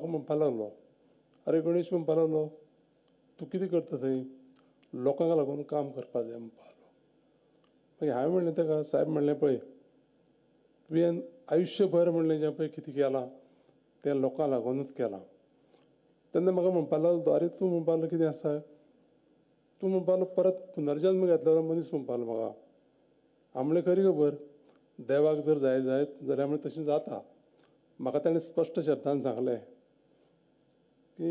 म्हाका म्हणपाक लागलो, आरे गणेश म्हणपाक लागलो, तूं कितें करता थंय, लोकांक लागून काम करपाक जाय म्हणपाक लागलो. मागीर हांवें म्हणलें ताका, सायब म्हणलें पळय तुवें आयुश्यभर म्हणलें जें पळय कितें केलां तें लोकांक लागूनच केलां. तेन्ना म्हाका म्हणपाक लागलो, आरे तूं म्हणपाक लागलो कितें आसा, तूं म्हणपाक लागलो परत पुनर्जन्म घेतलो मनीस म्हणपाक लागलो म्हाका. हांव म्हणलें खरी खबर, देवाक जर जाय जायत जाल्यार म्हणलें तशें जाता. म्हाका ताणें स्पश्ट शब्दान सांगलें की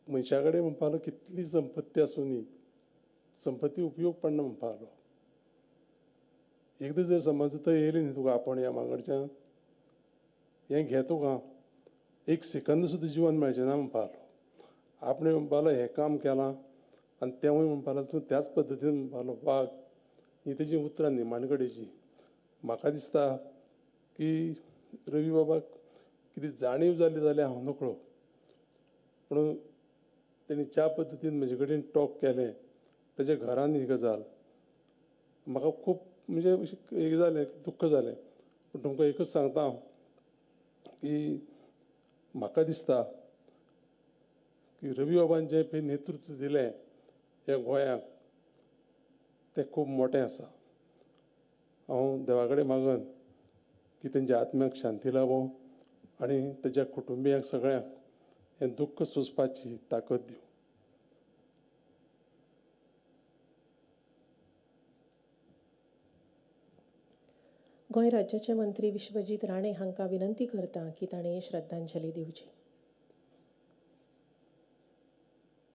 मनशा कडेन म्हणपाक लागलो कितली संपत्ती आसूं, संपत्ती उपयोग पडना म्हणपाक लागलो. एकदां जर समज थंय येयली न्ही तुका आपोवणें ह्या मांगडच्यान, हें घे तुका, एक सेकंद सुद्दां जिवन मेळचें ना म्हणपाक लागलो. आपणें म्हणपाक लागलो हें काम केलां आनी तेंवूय म्हणपाक लागलो तूं त्याच पद्दतीन म्हणपाक लागलो वाग. ही तेजी उतरां निमाणे कडेची. म्हाका दिसता की रवी बाबाक कितें जाणीव जाली जाल्यार हांव नकळो, पूण तेणी ज्या पद्दतीन म्हजे कडेन टॉक केलें तेज्या घरान ही गजाल म्हाका खूब म्हणजे अशें एक जालें, दुख्ख जालें. पूण तुमकां एकूच सांगता हांव की म्हाका दिसता की रवी बाबान जें पळय नेतृत्व दिलें ह्या गोंयाक तें खूब मोटें आसा. हांव देवा कडेन मागन की तेंच्या आत्म्याक शांती लाबो आनी तेज्या कुटुंबियांक सगळ्यांक हें दुख्ख सोंसपाची ताकद दिवं. गोंय राज्याचे मंत्री विश्वजीत राणे हांकां विनंती करता की तांणी श्रद्धांजली दिवची.